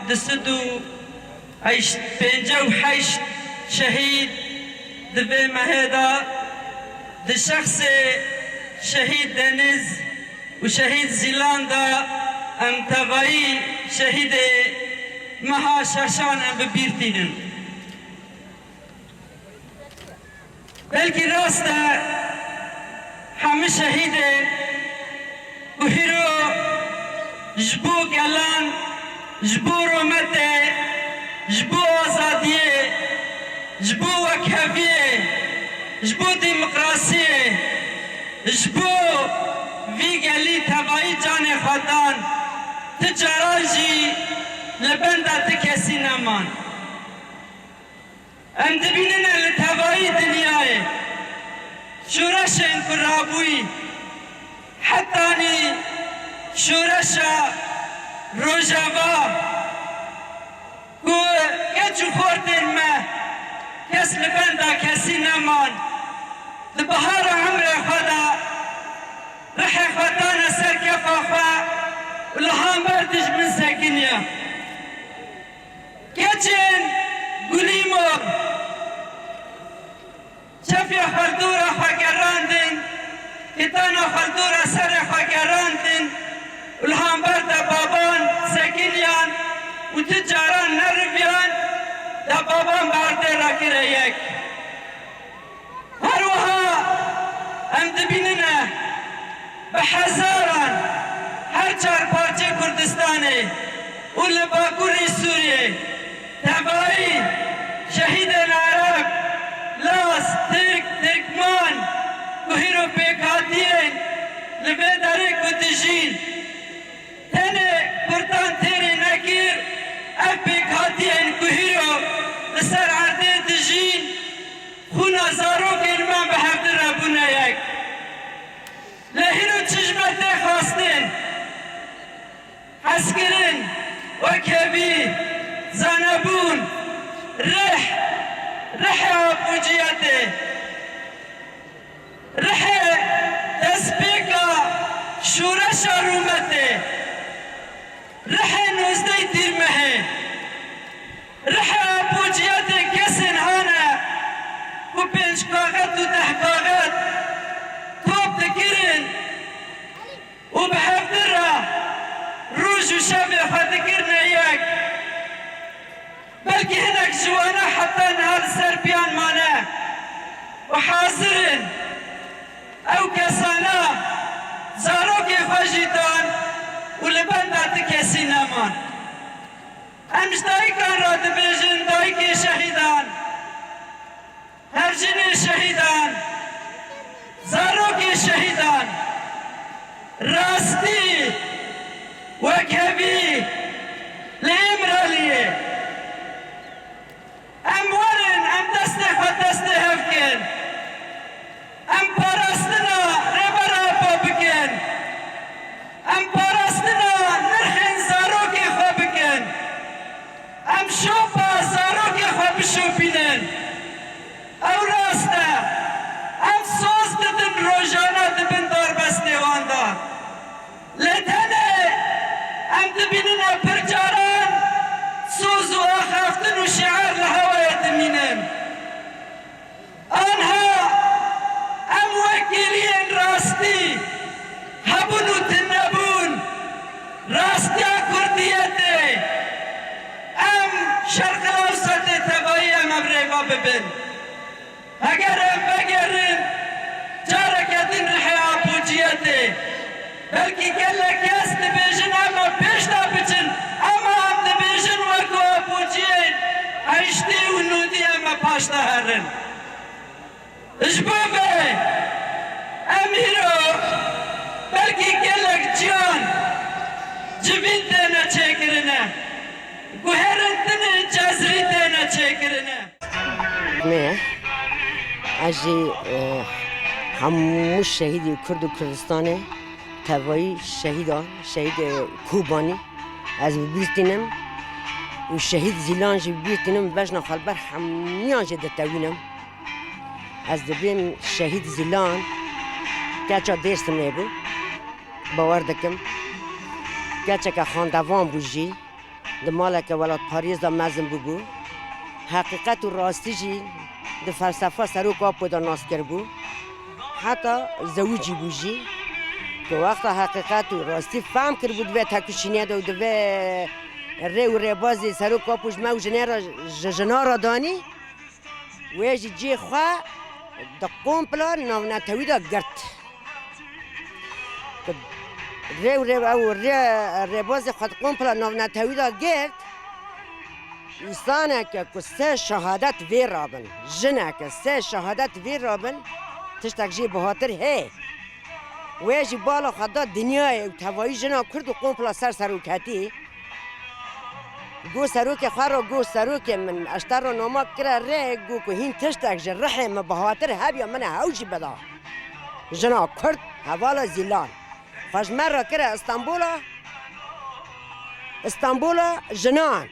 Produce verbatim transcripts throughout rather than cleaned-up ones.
Du sed û pêncî û heşt şehîd di vê mehê de di şexsê şehîd Deniz û şehîd Zîlan de em tevayî şehîdê meha şeşan em bi bîr tînin. Belkî rast e, hemî şehîdên ku hîro ji bo gelan, ji bo rûmetê, ji bo azadiyê, ji bo wekheviyê, ji bo demokrasiyê, ji bo vî gelî tevayî canê xwe dan, ti caran jî li benda ti kesî neman. Em dibînine li tevayî dinyayê şoreşên ku rabûyî, hetanî şoreşa Rojava, ku keç û xortên me kes li benda kesî neman, di bihara emrê xwe de rihê xwe dane ser kefa xwe û li hember dijmin sekiniye. Keçên gulî mor çefya xwe li dora xwe gerandin, kitana xwe li dora serê xwe gerandin û li hember de baban sekiniyan û ti caran neriviyan de baban bi erdê re kire yek. Her wiha em dibînine bi hezaran her çar parçeyê Kurdistanê û li Bakurê Sûriyê tevayî şehîdên Ereb, Laz, Tirk, Tirkman ku hîro pêkhatiyên li vê derê ku dijîn, tenê Kurdan têrê nekir, ev pêkhatiyên ku hîro li ser erdê dijîn, xûna zarokên me bi hevdî re bûne yek. Lê hîro çi ji me tê xwestin? Hezkirin, wekhevî, zanebûn, rih, rihê apûciyetê, rihê destpêka şoreşa rûmetê, rihê nozdehê Tîrmehê, rihê apûciyetê kesên hane ku pênc kaxet û deh kaxet top dikirin û bi hevdî re roj û şevê xwe dikirine yek. Belkî hinek ji wana heta niha li ser piyan mane û hazir in ew kesana zarokê xwe jî dan û li benda ti kesî neman. Em ji dayikan re dibêjin, dayikê şehîdan, hevjinê şehîdan, zarokê şehîdan, rastî, wekhevî li Îmraliyê. Em werin, em destê xwe destê hev kin. Em parastina Rêber Apo bikin. Em parastina nirxên zarokê xwe bikin. Em şopa zarokê xwe bişopînin. Ew rast e. Em soz didin rojane di bin darbestê wan de. Lê tenê em dibînine pir caran soz û axaftin û şiar li hewayê dimînin. Anha em wekîliyên rastî, hebûn û tunebûn, rastiya kurdiyetê, em Şerqil Ewsetê tevayî em ev rêva bibin. Heger em vegerin careke din rihê apûciyetê, belkî gelek kes dibêjin em ê pêş de biçin, ema em dibêjin wek apûciyên heştê û nodî em ê paş de herin. Ji bo vê em îro belkî gelek ciyan civîn têne çêkirine, guherîn tinê cezrî têne çêkirine. Me ye. Ez jî, e, hemû şehîdê Kurd û Kurdistanê tevayî şehîda, şehîdê Kobanî ez bi bîr tînim û şehîd Zîlan jî bi bîr tînim, bejna xwe li ber hemûyan jî ditewînim. Ez dibêm şehîd Zîlan keça Dêrsimê bû. Bawer dikim. Keçeke xwendevan bû jî. Di maleke welatparêz de mezin bûbû. Heqîqet û rastî jî di felsefa Serok Apo de nas kiribû. Heta zewicî bû jî. Ku wexta heqîqet û rastî fehm kiribû di vê têkoşînê de û di vê rê û rêbazê Serok Apo ji me û jinê re, ji jina re danî, wê jî cihê xwe di kompla navnetewî de girt. Ku rê û rê-, ew rê-, rêbazê xwe di kompla navnetewî de girt, însaneke ku sê şehadet vê re bin, jineke sê şehadet vê re bin, tiştek jê bihatir heye. Wê jî bala xwe da dinyayê û tevayî jina Kurd û kompla ser seroketî. Got serokê xwe re, got, "Serokê min, ez te re nama kire rê, got ku hîn tiştek ji rihê min bihatir hebiya min e hew jî bida." Jina Kurd, hevala Zîlan. Xwe ji me re kire Îstanbula, Îstanbula jinan.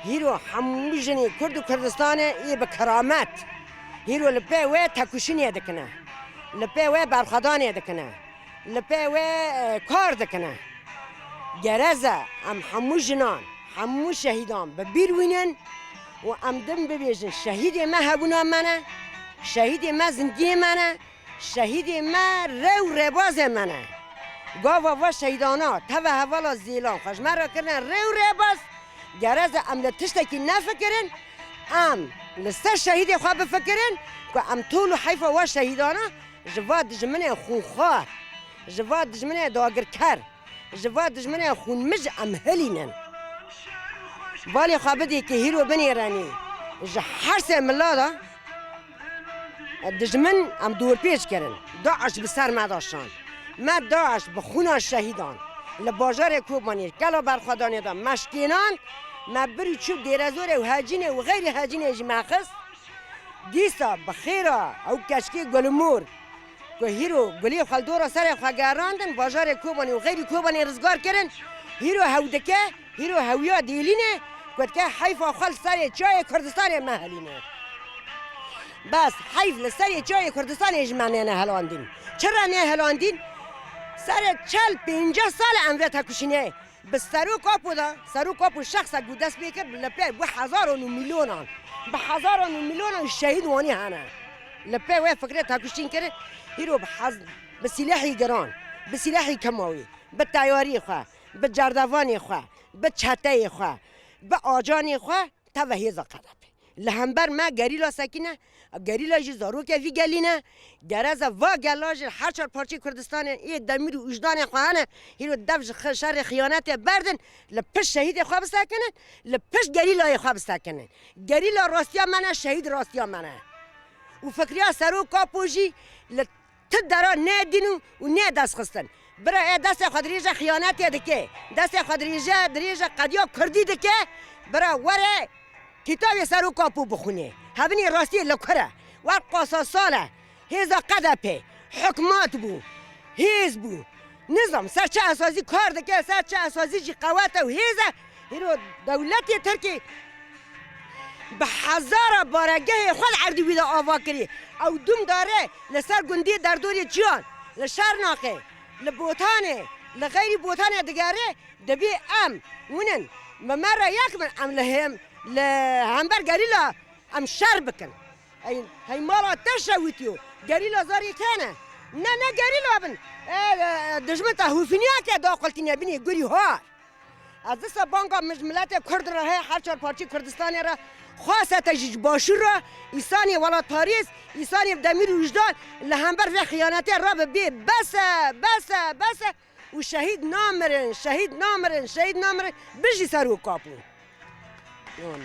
Hîro hemû jinê Kurd û Kurdistanê yê bi keramet. Hîro li pê wê têkoşînê dikine. Li pê wê berxwedanê dikine. Li pê wê, e, kar dikine. Gereze em hemû jinan, hemû şehîdan bi bîr wînin û em din bibêjin, şehîdê me hebûna me ne, şehîdê me zindiyê me ne, şehîdê me rê û rêbazê me ne. Gava va şehîdana, teve hevala Zêlan, xwe ji me re kirine rê û rêbaz, gereze em li tiştekî nefikirin, em li ser şehîdê xwe bifikirin ku em tol û heyfa wa şehîdana ji va dijminên xûnxwar, ji va dijminên dagirker, ji va dijminên xûnmij em hilînin. Balê xwe bidê ku hîro binêrenî ji her sê mila de dijmin em dorpêç kirin. DAIŞ bi ser me de şand. Me DAIŞ bi xûna şehîdan li bajarê Kobanê, kela berxwedanê de me şkênand, me bir û çû Dêrezorê û Hecînê û xeyrî Hecînê jî me xist. Dîsa bi xêra ew keçikê gulimor ku hîro gulê xwe li dora serê xwe gerandin, bajarê Kobanê û xeyrî Kobanê rizgar kirin, hîro hew dike, hîro hewiya dêlîne, ku dike heyfa xwe li serê çiyayê Kurdistanê me helîne. Bes heyf li serê çiyayê Kurdistanê ji me nêne helandîn. Çira nê helandîn? Serê çel pênceh sal e em vê têkoşînê Bi Serok Apo de, Serok Apo şexsek bû dest pê kir, li pê bi hezaran û milyonan, bi hezaran û milyonan şehîd wanî hene. Li pê wê fikrê têkoşîn kir, hîro bi hez-, bi sîlehî giran, bi sîlehî kimawî, bi teyarî xwe, bi cerdevanê xwe, bi çeteyê xwe, bi acanê xwe, teve hêza K D P. Li hember me gerîla sekîne, gerîla jî zarokê vî gelî ne. Gereze va gela ji her çar parçeyê Kurdistanê ê demîr û wijdanê xwe hene, hîro dev ji xi-, şerê xiyanetê berdin, li pişt şehîdê xwe bisekinin, li pişt gerîlayê xwe bisekinin. Gerîla rastiya me ne, şehîd rastiya me ne. Û fikriya Serok Apo jî li Ti dera nêdîn û, û nêdestxistin. Bira ê destê xwe dirêje xiyanetê dike. Destê xwe dirêje, dirêje qediya kurdî dike. Bira were kitabê Serok Apo bixwîne. Hebinê rastiyê li kur e. Wer qasa sal e. Hêza K D P, hikmat bû. Hêz bû. Nizam ser çi esasî kar dike, ser çi esasî jî qewet e û hêz e. Hîro dewletê Tirkî bi hezara baregehê xwe li erdî wî de ava kirî. Ew dûm dare li ser gundê derdorê çiyan, li Şernaxê, li Botanê, li xeyrî Botanê digere, dibê em winin, bi me re yek bin, em li hêm-, li hember gerîla em şer bikin. Ey, hey mala te şewitiyo, gerîla zarê kene. Ne, ne gerîla bin. E, e, dijmin te hûfiniyake daxiltîne binê gurî har. Ez disa banga min ji miletê Kurd re heye, her çar parçeyê Kurdistanê re, xwase te jî ji Başûr re, îsanê welatparêz, îsanê demîr û wijdan li hember vê xiyanetê re bibe. Bes e, bes e, bes e. Û şehîd namirin, şehîd namirin, şehîd namirin. Bijî Serok Apo. Yan.